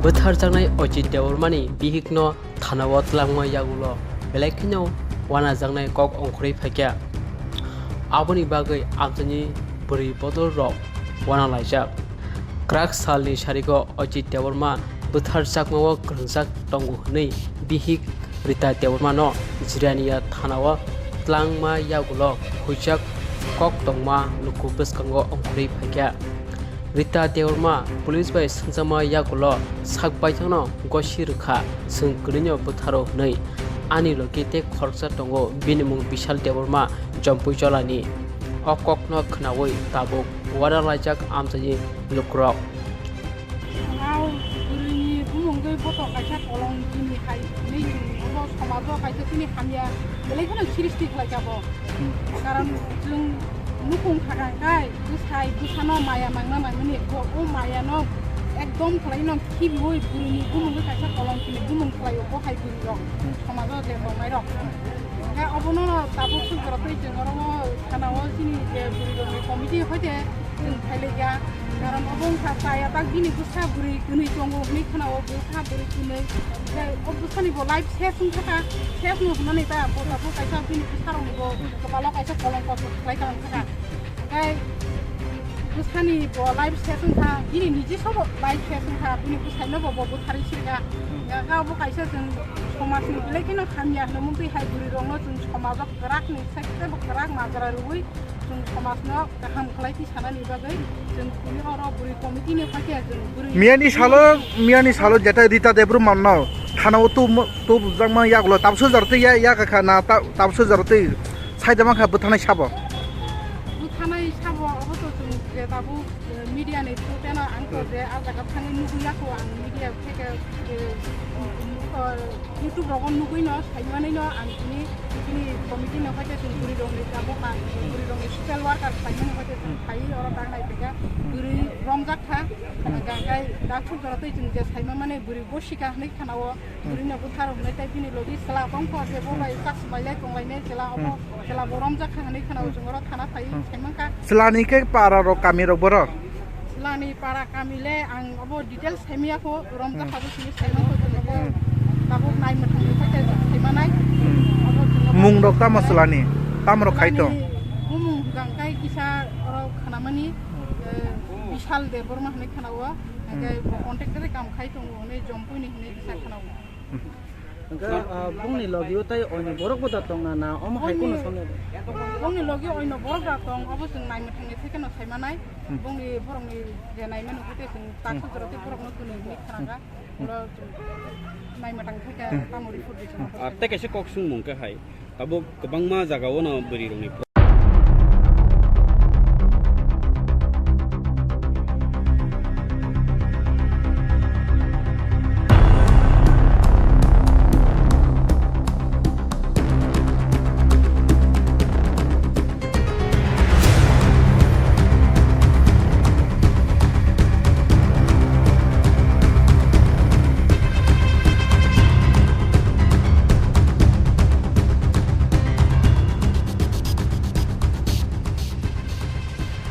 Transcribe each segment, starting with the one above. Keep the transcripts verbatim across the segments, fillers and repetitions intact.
Bwtharjaknai Ojit Debbarmani bihikno thanao twlangma yagulo belai kheno wanajaknai kok ongkhorwi phaikha. Aboni bagwi amchaini bwrwi bodolrok wanalaijak. Kwrak salni sarigo Ojit Debbarma bwtharjakmao kwrwngjak tongo hwnwi bihik Rita Debbarmano Jirania thanao twlangma yagulo huijak kok tongma luku bwskango ongkhorwi phaikha. Rita Debbarma police bai swngjakma yagulo sak baithangno gosi rwkha, chwng kwrwino bwtharo hwnwi. Ani logi tei khoroksa tongo, bini mung Bishal Debbarma, Jompui Jolani. O kokno khwnawi tabuk wanalaijak amchaini lukurok. Ang bwrwini bumungwi boto kaisa kolom bini hai hwnwi chwng obo somajo kaisa chini hamya belai kheno sristi khlaikha bo. Karon chwng nukung thaka kai bwsai bwsano maya nangna nangmani bo o mayano ekdom khlaino khibiwi bwrwini bumungwi kaisa kolom bini bumung khlaio bo hai bwrwirok somajo je tongnairok. Hwnkhe obono tabuk sujora twi chwng oro thanao chini je bwrwirokni committee hoite chwng phailaikha. Karon obo wngkha chaya tak bini bwsa bwrwi kwnwi tongo hwnwi khwnao, bwsa bwrwi kwnwi. Tei o bwsani bo life ses wngkha kha, ses no hwnani ta bo tabuk kaisa bini bwsarokni bo kwpalo kaisa kolongko khlai ka wngkha kha. Tei bwsani bo life ses wngkha, bini niji sobo life ses wngkha, bini bwsaino bo bo bwtharwi sirikha. Hwnkhe obo kaisa chwng somajni belai kheno hamya hwnwi mungtwi hai bwrwirokno chwng somajo kwrakni side tei bo kwrak majra rwui chwng somajno kaham khlai twi sanani bagwi chwng tini oro bwrwi committee ni phaikhe chwng bwrwi Miyani salo, miyani salo jeta Rita Debbarma no thana o tu, tu jakma yagulo tabso jar twi ya, ya kha na ta, tabso jar twi sai da mankha bwthanai sabo. Bwthanai sabo obo to chwng je tabuk, eh, media ni through teno ang to je a jaga thangwi nugwi ya kho ang media theke, eh, YouTube rogo nugwino saimanino ang tini, tini committee no hoite chwng bwrwi rokni tabuk ang bwrwi rokni social worker saimani hoite chwng phai oro tak nai tongkha bwrwi romjak kha. Hwnkhe dakhuk jora twi chwng je saimamani bwrwi bosika hwnwi khana o bwrwino bwtharo hwnwi tei bini logi chwla tongkha je bo bai chak swbailai tonglainai chwla obo chwla bo romjak kha hwnwi khana o chwng oro thana phai saimankha. Chwlani khe para rok kami rok boro? Chwlani para kami le ang obo details saimaya kho, romjak kha bo simi saimang kho, chwng obo tabuk nai mwthangni khe tei saimanai. Obo chwng obo Mung rok tamo chwlani? Tamo rok khai tong? Chwlani bumung hwnkha khe kisa oro khanamani, eh, Bishal Debbarma hwnwi khana o. Hwnkhe bo contact tei kam khai tongo hwnwi Jompuini hwnwi kisa khana o. Hwnkhe, ah, bongni logio tei oino borok bo da tongna na omo hai Bongni, kono songya? Bongni logio oino borok da tong, obo chwng nai mwthangni thekeno saimanai. Bongni borokni je naimani hwnkhe chwng taksa jora tei borokno kwnwi hwnwi khanakha. Ulo chwng nai mwthang theke tamo report di chwng. Ah, tei kaisa kok swngmung khe hai. Tabuk kwbangma jagao no bwrwirokni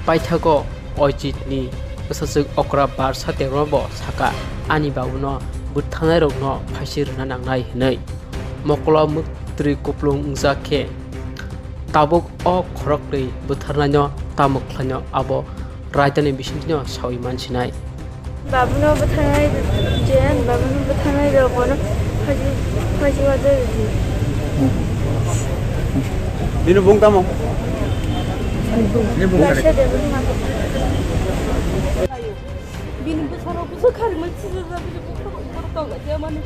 Paithago Ojitni bwsajwk okra Barsa Debbarma bo sakha, ani babuno bwthanairokno phaisi rwna nangnai hwnwi. Mokolo mwktwi kuplung wngjak khe tabuk o khoroknwi bwtharnaino tamo khlaino abo raidani bisingtwino saui mansinai. Babuno bwthangnai je, babuno bwthangnai rok bono phaisi, phaisi waja rwdi. Bini bung tamo? Bini bung kare? Barsa Debbarma. Bini bwsarok bwsa kharima chija ja, bini bwsarok borok tong ja mani.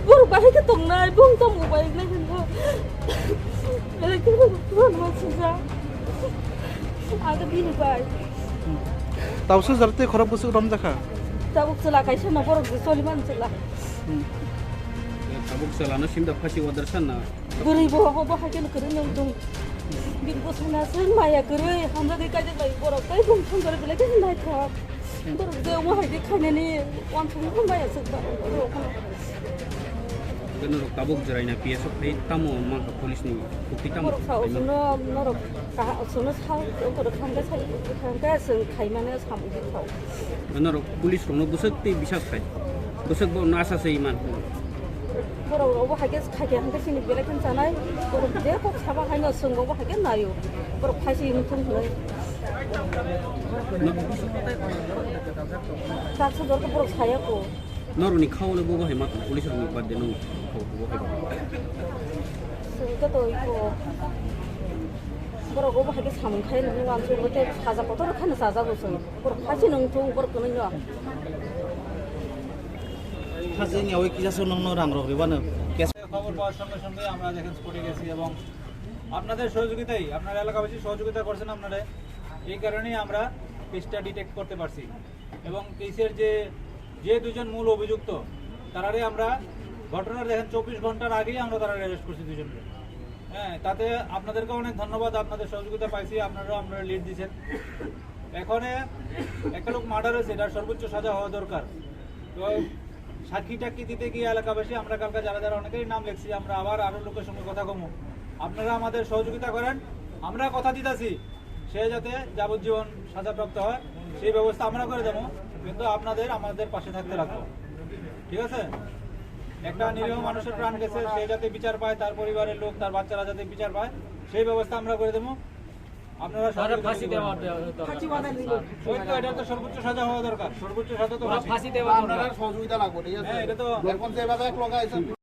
Borok bahai khe tongnai, bung tamo bai nai hingo. Belai khe bung tamo chija. Aga bini bai. Tabuksa jora tei khorok bwswk romjakha? Tabuk chwla kaisa no borok je choli man chwla. Hmm. Tabuk chwla no simda phasi order san na? Bwrwi bo ho bo hai khe no kwrwi no dong. Bini bwswk na se maya kwrwi hamjagwi kaijak lai borok tei bung thang gore belai khe naithok. Borok je omo hai khe khainani wansukmung maya swk ba borok no. Norok tabuk jwraina P S o phai tamo mankha police ni bukti tamo Borok sao khaima? Chwngno norok kaha, chwngno sao, wngkha khamkhe sai, khamkhe chwng khaimano samung khe sao. Norok police rokno bwswk tei bisas khai? Bwswk bo no asa se iman. Borok obo hai khe khai khe hwnkhe chini belai khe chanai. Borok je kok saba hai no chwng obo hai khe naio. Borok phaisi wngthung hwnwi. Taksa dorkhe borok saya ko. Norokni khao le bo bo hai ma police rokni birthday no khao bo hai. Chwng khe to iko. Borok obo hai khe samung khai nang uansuk khe saja kotor kheno chajago chwng. Borok phaisi wngthung borok kwnwi no. Khajini oy kisa so nongno rang rok ribano. Kes- খবর পাওয়ার সঙ্গে সঙ্গে আমরা দেখেন স্পটে গেছি এবং আপনাদের সহযোগিতায়, আপনারা এলাকাবাসী সহযোগিতা করছেন আপনারা, এই কারণেই আমরা কেসটা ডিটেক্ট করতে পারছি। এবং কেসের যে, যে দুজন মূল অভিযুক্ত, তারারে আমরা ঘটনার দেখেন চব্বিশ ঘন্টার আগেই আমরা তারা অ্যারেস্ট করছি দুজনকে। হ্যাঁ, তাতে আপনাদেরকে অনেক ধন্যবাদ, আপনাদের সহযোগিতা পাইছি, আপনারাও আমরা লিড দিচ্ছেন। এখন একটা লোক মার্ডার হয়েছে, এটা সর্বোচ্চ সাজা হওয়া দরকার। তো সাক্ষী টাক্ষী দিতে গিয়ে এলাকাবাসী, আমরা কালকে যারা যারা অনেকেরই নাম লেখছি, আমরা আবার আরো লোকের সঙ্গে কথা কমু। আপনারা আমাদের সহযোগিতা করেন, আমরা কথা দিতেছি, সে যাতে যাবজ্জীবন সাজাপ্রাপ্ত হয়, সেই ব্যবস্থা আমরা করে দেবো। কিন্তু আপনাদের আমাদের পাশে থাকতে লাগবে, ঠিক আছে? একটা নিরীহ মানুষের প্রাণ গেছে, সে যাতে বিচার পায়, তার পরিবারের লোক, তার বাচ্চারা যাতে বিচার পায়, সেই ব্যবস্থা আমরা করে দেবো। আপনারা সহযোগিতা ফাঁসি করবেন। দেওয়া দরকার। ওই তো, এটা তো সর্বোচ্চ সাজা হওয়া দরকার, সর্বোচ্চ সাজা তো ফাঁসি। ফাঁসি দেওয়া দরকার। আপনারা সহযোগিতা লাগবে, ঠিক আছে? হ্যাঁ, এটা তো এখন যেভাবে এক লগে আছেন,